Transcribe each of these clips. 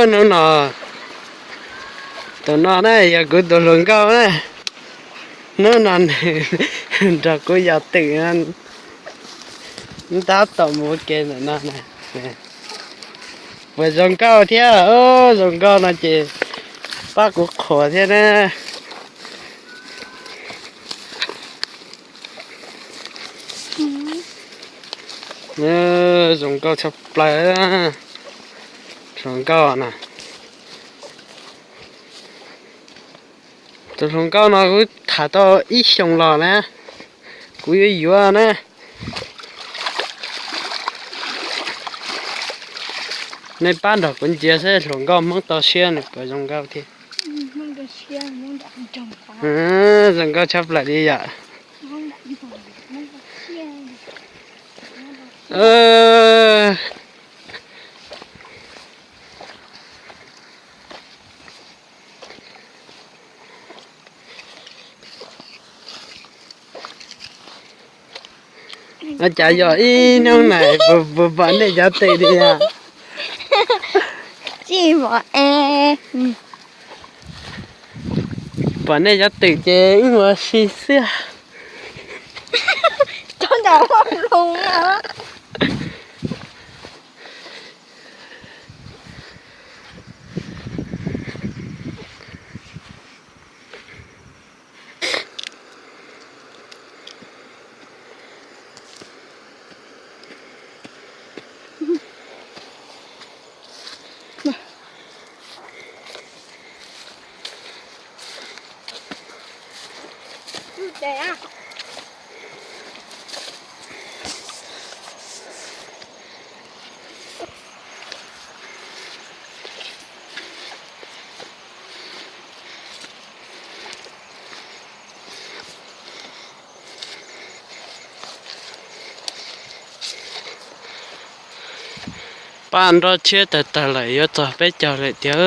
Hnub no, tus no na yog kuv tus hluas nkauj na. Hnub no nws nrog kuv yos twm, ntab tom mus ua ke ntawm no na. Puas zoo nkauj thiab? Zoo nkauj no ces pab kuv qhuas thiab na. Zoo nkauj tshaj plaws. Hluas nkauj na. Tus hluas nkauj no kuv tham tau ib xyoos los na, kuv yuav yuav na. Nej pab nrog kuv ntsia seb hluas nkauj Hmoob toj siab nws puas zoo nkauj thiab. Zoo nkauj tshaj plaws li yom. Ua cas yog ib hnub na, puas pom nej cov twm li yom? Tsis pom es. Pom nej cov twm ces wb mus ua si xwb. Cov ntawd ua hluas na. Paj nroj tshiab tawg tawg lawm, yuav txog peb caug lawm tiag.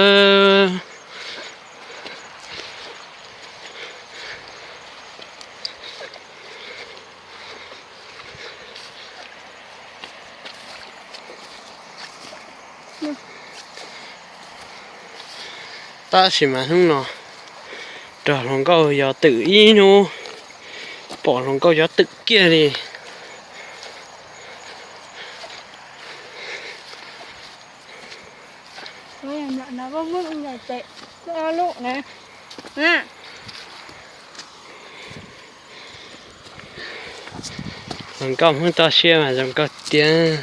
Tab sis mas hnub no nrog hluas nkauj yos twm ib hnub, pom hluas nkauj yos twm kiag li. Hluas nkauj Hmoob toj siab mas zoo nkauj tiag.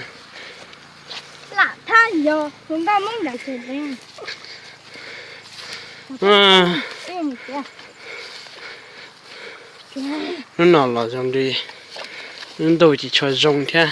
Hnub no los zoo li lub ntuj tsis tshua zoo thiab.